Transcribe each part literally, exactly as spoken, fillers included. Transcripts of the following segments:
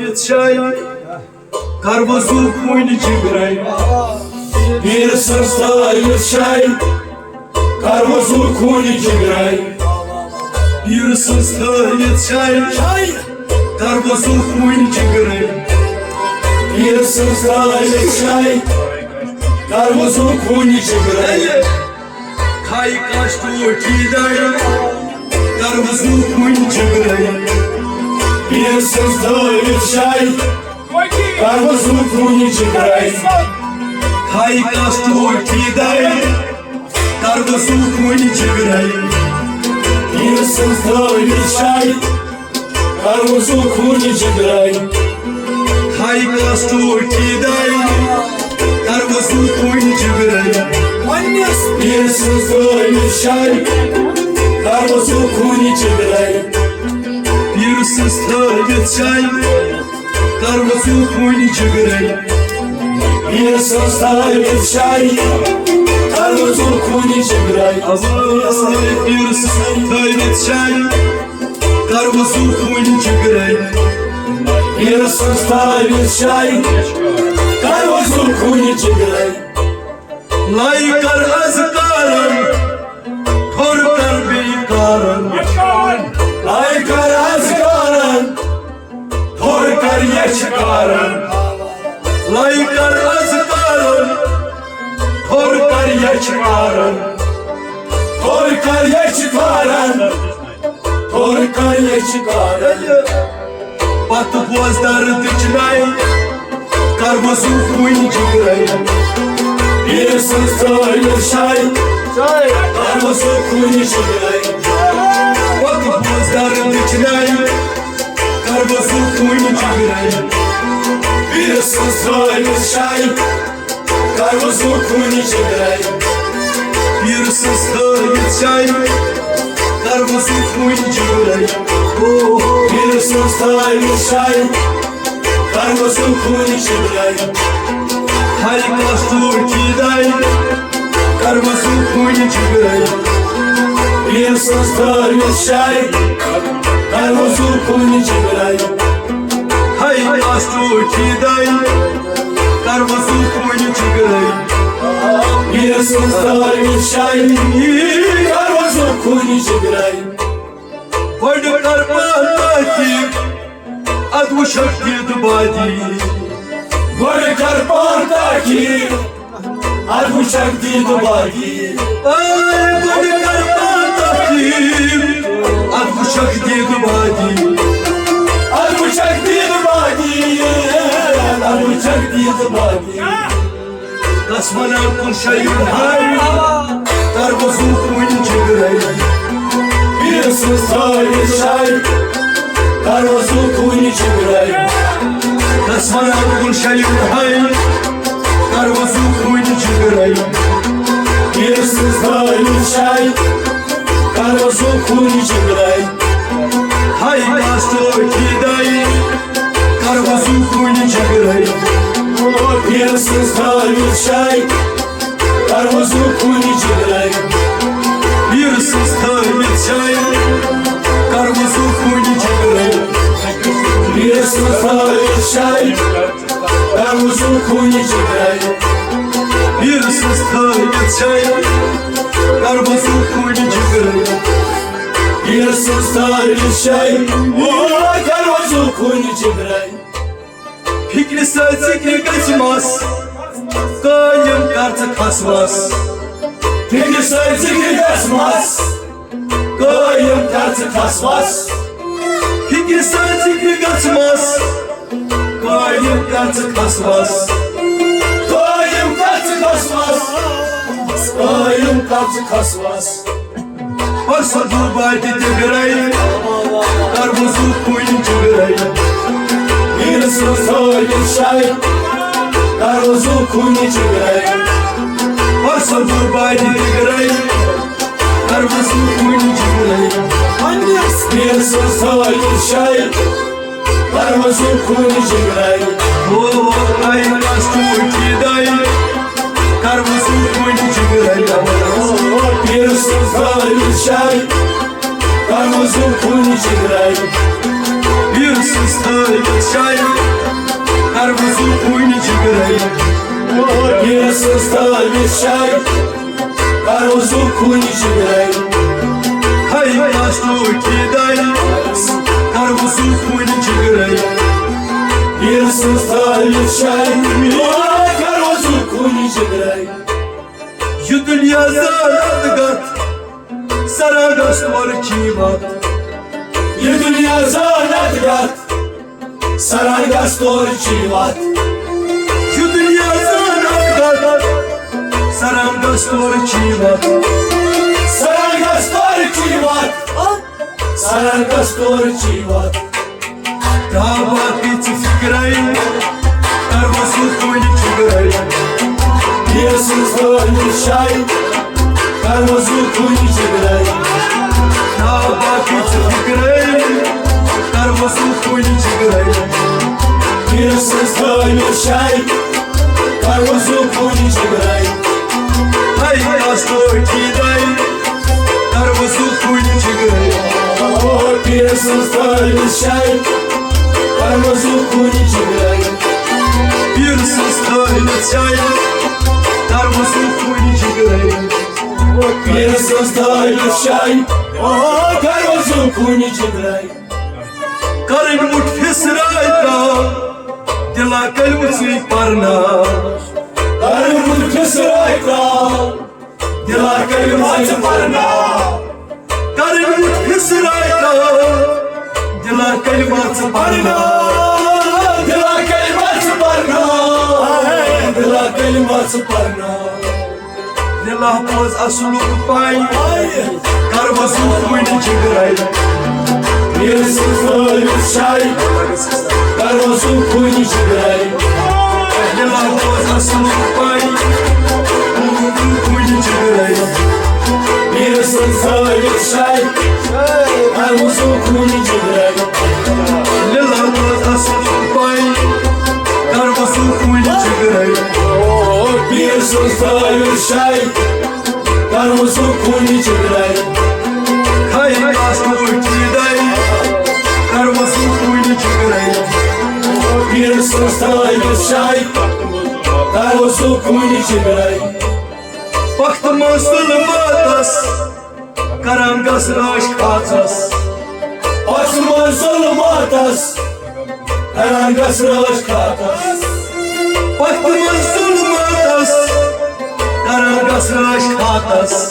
یتھ شاے کر وضو خوٗنہِ جگرے۔ پیٖر سٕنٛز تٲویٖز شاے کر وضو خوٗنہِ جگرے۔ پیٖر سٕنٛز تٲویٖز شاے کر وضو خوٗنہِ جگرے۔ پیٖر سٕنٛز تٲویٖز شاے کر وضو خوٗنہِ جگرے۔ کھاے کاش ٹوٹھی داے کر وضو خوٗنہِ جگرے۔ پیٖر سٕنٛز تٲویٖز شاے کر وضو خوٗنہِ جگرے۔ کھاے کاش ٹوٹھی داے کر وضو خوٗنہِ جگرے۔ پیٖر سٕنٛز تٲویٖز شاے کر وضو خوٗنہِ جگرے۔ کھاے کاش ٹوٹھی داے کر وضو خوٗنہِ جگرے۔ پیٖر سٕنٛز تٲویٖز شاے کر وضو خوٗنہِ جگرے۔ پیٖر سٕنٛز تٲویٖز شاے کر وضو خوٗنہِ جگرے۔ پیٖر سٕنٛز تٲویٖز شاے کر وضو خوٗنہِ جگرے۔ پیٖر سٕنٛز تٲویٖز شاے کر وضو خوٗنہِ جگرے۔ پیٖر سٕنٛز تٲویٖز شاے کر وضو خوٗنہِ جگرے۔ لایہِ کر اذکارن، ٹھوٚر کر بیٚیہِ کارن۔ لایہِ کر اذکارن، ٹھوٚر کر یچھِ کارن۔ لایہِ کر اذکارن، ٹھوٚر کر یچھِ کارن۔ ٹھوٚر کر یچھِ کارن۔ ٹھوٚر کر یچھِ کارن۔ پتہٕ بوز دردٕچ ناے کر وضو خوٗنہِ جگرے۔ پیٖر سٕنٛز تٲویٖز شاے کر وضو خوٗنہِ جگرے۔ پتہٕ بوز دردٕچ ناے کر وضو خوٗنہِ جگرے۔ پیٖر سٕنٛز تٲویٖز شاے کر وضو خوٗنہِ جگرے۔ پیٖر سٕنٛز تٲویٖز شاے کر وضو خوٗنہِ جگرے۔ او پیٖر سٕنٛز تٲویٖز شاے کر وضو خوٗنہِ جگرے۔ ہر کانٛہہ ٹوٹھی داے کر وضو خوٗنہِ جگرے۔ پیٖر سٕنٛز تٲویٖز شاے کر وضو خوٗنہِ جگرے۔ ہر کانٛہہ ٹوٹھی داے کر وضو خوٗنہِ جگرے۔ پیٖر سٕنٛز تٲویٖز شاے کر وضو خوٗنہِ جگرے۔ گۄڈٕ کر پان تحقیٖق، اَدٕ وٕچھکھ دیٖدٕ بادی۔ گۄڈٕ کر پان تحقیٖق، اَدٕ وٕچھکھ دیٖدٕ بادی۔ اے گۄڈٕ کر پان تحقیٖق، اَدٕ وٕچھکھ دیٖدٕ بادی۔ اَدٕ وٕچھکھ دیٖدٕ بادی۔ اَدٕ وٕچھکھ دیٖدٕ بادی۔ کس ونان کُن شاید ہاے، کر وضو خوٗنہِ جگرے۔ پیٖر سٕنٛز تٲویٖز شاے کر وضو خوٗنہِ جگرے۔ کس ونان کُن شاید ہاے، کر وضو خوٗنہِ جگرے۔ پیٖر سٕنٛز تٲویٖز شاے کر وضو خوٗنہِ جگرے۔ ہاے کاش ٹوٹھی داے کر وضو خوٗنہِ جگرے۔ پیٖر سٕنٛز تٲویٖز شاے کر وضو خوٗنہِ جگرے۔ پیٖر سٕنٛز تٲویٖز شاے کر وضو خوٗنہِ جگرے۔ پیٖر سٕنٛز تٲویٖز شاے کر وضو خوٗنہِ جگرے۔ پیٖر سٕنٛز تٲویٖز شاے کر وضو خوٗنہِ جگرے۔ پیٖر سٕنٛز تٲویٖز شاے کر وضو خوٗنہِ جگرے۔ فِکرِ سۭتۍ ذِکرِ گژھِ مَس، قٲیِم کر ژٕ کھس وَس۔ فِکرِ سۭتۍ ذِکرِ گژھِ مَس، قٲیِم کر ژٕ کھس وَس۔ فِکرِ سۭتۍ ذِکرِ گژھِ مَس، قٲیِم کر ژٕ کھس وَس۔ قٲیِم کر ژٕ کھس وَس۔ قٲیِم کر ژٕ کھس وَس۔ پرسو دُبارِ تہِ گرے، کر وضو خوٗنہِ جگرے۔ پیٖر سٕنٛز تٲویٖز شاے، کر وضو خوٗنہِ جگرے۔ پرسو دُبارِ تہِ گرے، کر وضو خوٗنہِ جگرے۔ پیٖر سٕنٛز تٲویٖز شاے، کر وضو خوٗنہِ جگرے۔ او، آے کس ٹوٹھی داے، کر وضو خوٗنہِ جگرے۔ پیٖر سٕنٛز تٲویٖز شاے، کر وضو خوٗنہِ جگرے۔ پیٖر سٕنٛز تھٲوِتھ شاے، کروزو خوٗنہِ جگرے۔ پیٖر سٕنٛز تھٲوِتھ شاے، کروزو خوٗنہِ جگرے۔ ہے کاسٹو کی داے، کروزو خوٗنہِ جگرے۔ پیٖر سٕنٛز تھٲوِتھ شاے، کروزو خوٗنہِ جگرے۔ یہِ دُنیا زانت گتھ، سرانگس تورٕ چی وتھ۔ یہِ دُنیا زانت گتھ، سرانگس تورٕ چی وتھ۔ یہِ دُنیا زانت گتھ، سرانگس تورٕ چی وتھ۔ سرانگس تورٕ چی وتھ۔ سرانگس تورٕ چی وتھ۔ تابا کِژھ فکرے، کروزو خوٗنہِ جگرے۔ پیٖر سٕنٛز تھٲوِتھ شاے، کروزو خوٗنہِ جگرے۔ تابا کِژھ فکرے، کروزو خوٗنہِ جگرے۔ پیٖر سٕنٛز تھٲوِتھ شاے، کروزو خوٗنہِ جگرے۔ ہے کاسٹو کی داے، کروزو خوٗنہِ جگرے۔ او پیٖر سٕنٛز تھٲوِتھ شاے، کروزو خوٗنہِ جگرے۔ پیٖر سٕنٛز تھٲوِتھ شاے، کروزو خوٗنہِ جگرے۔ پیٖر سٕنٛز تھٲوِتھ شاے، او کروزو خوٗنہِ جگرے۔ کرٕنۍ مُٹھ پھِسراے ترٛاو، دِلا کلمہٕ ژٕے پرناو۔ کرٕنۍ مُٹھ پھِسراے ترٛاو، دِلا کلمہٕ ژٕے پرناو۔ کرٕنۍ مُٹھ پھِسراے ترٛاو، دِلا کلمہٕ ژٕ پرناو۔ دِلا کلمہٕ ژٕ پرناو۔ دِلا کلمہٕ ژٕ پرناو۔ دِلا بوز اصلُک پاے، کروزو خوٗنہِ جگرے۔ پیٖر سٕنٛز تھٲوِتھ شاے، کروزو خوٗنہِ جگرے۔ دِلا بوز اصلُک پاے، کروزو خوٗنہِ جگرے۔ پیٖر سٕنٛز تھٲوِتھ شاے، کروزو خوٗنہِ جگرے۔ دِلا بوز اصلُک پاے، کروزو خوٗنہِ جگرے۔ پیٖر سٕنٛز تھٲوِتھ شاے، کروزو خوٗنہِ جگرے۔ ہے کاسٹو کی داے، کروزو خوٗنہِ جگرے۔ پیٖر سٕنٛز تھٲوِتھ شاے، کروزو خوٗنہِ جگرے۔ پختہٕ منٛز ظلماتس، کران گس رٲچھ کھاتس۔ پختہٕ منٛز ظلماتس، کران گس رٲچھ کھاتس۔ پختہٕ منٛز ظلماتس، کران گس رٲچھ کھاتس۔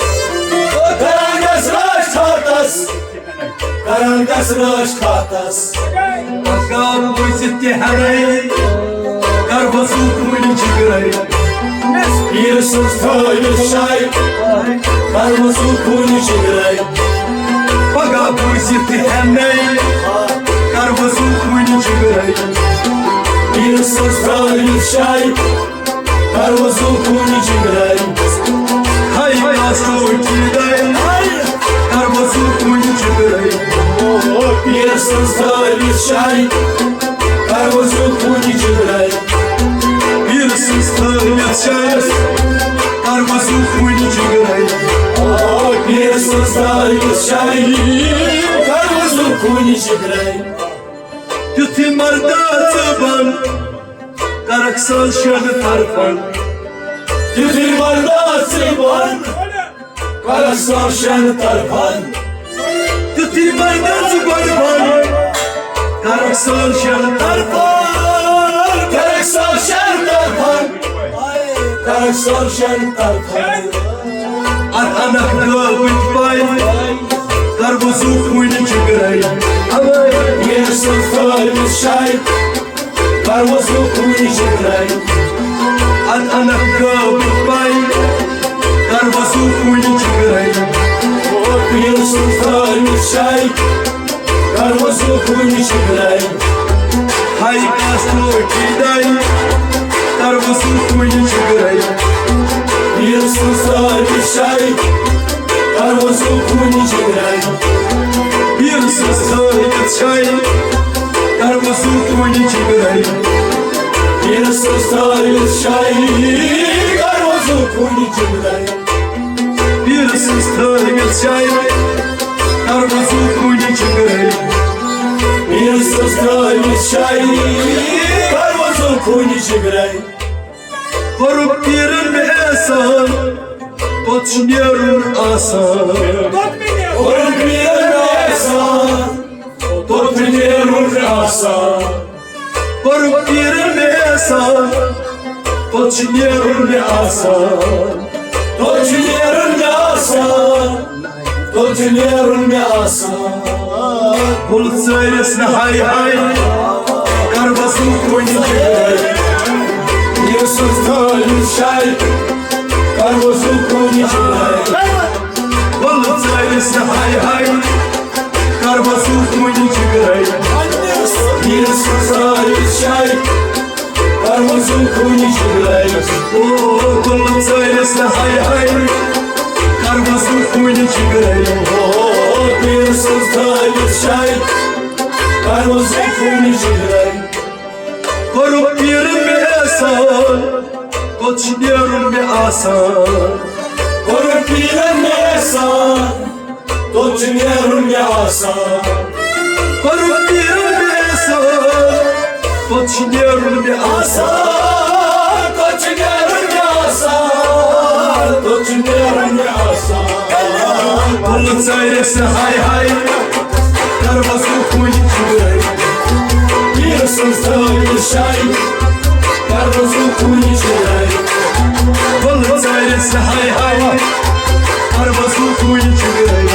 کران گس رٲچھ کھاتس۔ کران گس رٲچھ کھاتس۔ پگاہ بوٗزِتھ تہِ ہٮ۪نَے، کروزو خوٗنہِ جگرے۔ پیٖر سٕنٛز تھٲوِتھ شاے، کروزو خوٗنہِ جگرے۔ پگاہ بوٗزِتھ تہِ ہٮ۪نَے، کروزو خوٗنہِ جگرے۔ پیٖر سٕنٛز تھٲوِتھ شاے، کروزو خوٗنہِ جگرے۔ ہے کاسٹو کی داے، کروزو خوٗنہِ جگرے۔ پیٖر سٕنٛز تھٲوِتھ شاے، کروزو خوٗنہِ جگرے۔ پیٖر سٕنٛز تھٲوِتھ شاے، کروزو خوٗنہِ جگرے۔ پیٖر سٕنٛز تھٲوِتھ شاے، کروزو خوٗنہِ جگرے۔ تیُتھُے مردہ ژٕ بن، کرکھ ساز شٮ۪ن طرفن۔ تیُتھُے مردہ ژٕ بن، کرکھ ساز شٮ۪ن طرفن۔ تیُتھُے مردہ ژٕ گۄڈٕ بن، کرکھ ساز شٮ۪ن طرفن۔ کرکھ ساز شٮ۪ن طرفن۔ کرکھ ساز شٮ۪ن طرفن۔ اتھ انکھ گٲوٕتۍ پاے، کروزو خوٗنہِ جگرے۔ اوے۔ ییٚلہِ سُہ تھٲوِتھ شاے، کروزو خوٗنہِ جگرے۔ اتھ انکھ گٲوٕتۍ پاے، کروزو خوٗنہِ جگرے۔ ییٚلہِ سُہ تھٲوِتھ شاے، کروزو خوٗنہِ جگرے۔ ہاے کاسٹو کی داے، کروزو خوٗنہِ جگرے۔ ییٚلہِ سُہ تھٲوِتھ شاے، کروزو خوٗنہِ جگرے۔ ییٚلہِ سُہ تھٲوِتھ شاے، کروزو خوٗنہِ جگرے۔ ییٚلہِ سُہ تھٲوِتھ شاے، کروزو خوٗنہِ جگرے۔ پیٖر سٕنٛز تھٲوِتھ شاے، کروزو خوٗنہِ جگرے۔ یُس سٕنٛز ترٲوِتھ شاعری، کروزُل خوٗنہِ جگرے۔ کوٚرُکھ پیٖرن مےٚ احسان، توٚت چھُ نیرُن آسان۔ کوٚرُکھ پیٖرن مےٚ احسان، توٚت چھُ نیرُن آسان۔ کوٚرُکھ پیٖرن مےٚ احسان، توٚت چھُ نیرُن مےٚ آسان۔ توٚت چھُ نیرُن مےٚ آسان۔ توٚت چھُ نیرُن مےٚ آسان۔ کُل ژٲرِس نہٕ ہاے ہاے، کروزُل خوٗنہِ جگرے۔ یُس سٕنٛز ترٲوِتھ شاعری، کروزُل خوٗنہِ جگرے۔ کُل ژٲرِس نہٕ ہاے ہاے، کروزُل خوٗنہِ جگرے۔ یُس سٕنٛز ترٲوِتھ شاعری، کروزُل خوٗنہِ جگرے۔ او، کُل ژٲرِس نہٕ ہاے ہاے، کروزُل خوٗنہِ جگرے۔ او، پیٖر سٕنٛز ترٲوِتھ شاعری، کروزُل خوٗنہِ جگرے۔ کوٚرُکھ پیٖرن مےٚ احسان، توٚت چھُ نیرُن مےٚ آسان۔ کوٚرُکھ پیٖرن مےٚ احسان، توٚت چھُ نیرُن مےٚ آسان۔ کوٚرُکھ پیٖرن مےٚ احسان، توٚت چھُ نیرُن مےٚ آسان۔ آسان، توٚت چھُ نیرُن مےٚ آسان، توٚت چھُ نیرُن مےٚ آسان۔ کُل ژٲرِس نہٕ ہاے ہاے، کروزُل خوٗنہِ جگرے۔ پیٖر سٕنٛز ترٲوِتھ شاعری، کروزُل خوٗنہِ جگرے۔ کُل ژٲرِس نہٕ ہاے ہاے، کروزُل خوٗنہِ جگرے۔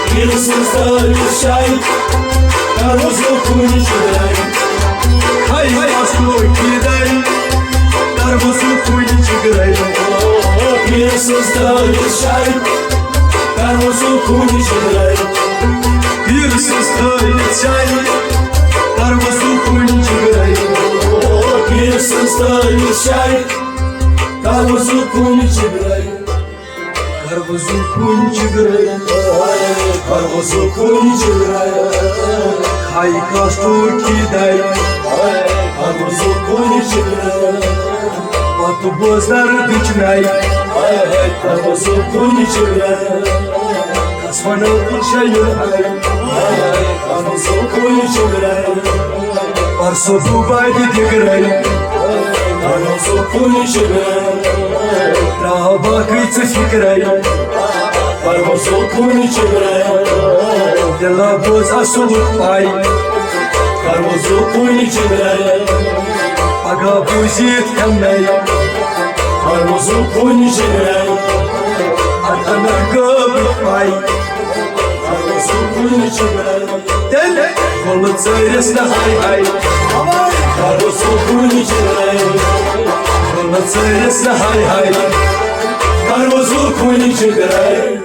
پیٖر سٕنٛز ترٲوِتھ شاعری، کروزُل خوٗنہِ جگرے۔ ہاے ہاے، اصلو کی داے، کروزُل خوٗنہِ جگرے۔ پیٖر سٕنٛز ترٲوِتھ شاعری، کروزُل خوٗنہِ جگرے۔ پیٖر سٕنٛز ترٲوِتھ شاعری، کروزُل خوٗنہِ جگرے۔ پیٖر سٕنٛز ترٲوِتھ شاعری، کروزُل خوٗنہِ جگرے۔ کروزُل خوٗنہِ جگرے، کروزُل خوٗنہِ جگرے۔ ہاے کاسٹو کی داے، کروزُل خوٗنہِ جگرے۔ پتہٕ بوز دردٕچ ناے، کروزُل خوٗنہِ جگرے۔ کس ونو کُن شاعر ہاے، کروزُل خوٗنہِ جگرے۔ پرسو بوبادِ دِگرے، کروزُل خوٗنہِ جگرے۔ ترٛاو باقٕے ژٕ فِکرے، کروزُل خوٗنہِ جگرے۔ دِلا بوز اصلُک پاے، کروزُل خوٗنہِ جگرے۔ پگاہ بوٗزِتھ کمے، کروزُل خوٗنہِ جگرے۔ اتھ اندر غٲبٕچ پاے، کروزُل خوٗنہِ جگرے۔ تیٚلہِ کُل ژٲرِس نہٕ ہاے ہاے، کروزُل خوٗنہِ جگرے۔ کُل ژٲرِس نہٕ ہاے ہاے، کروزُل خوٗنہِ جگرے۔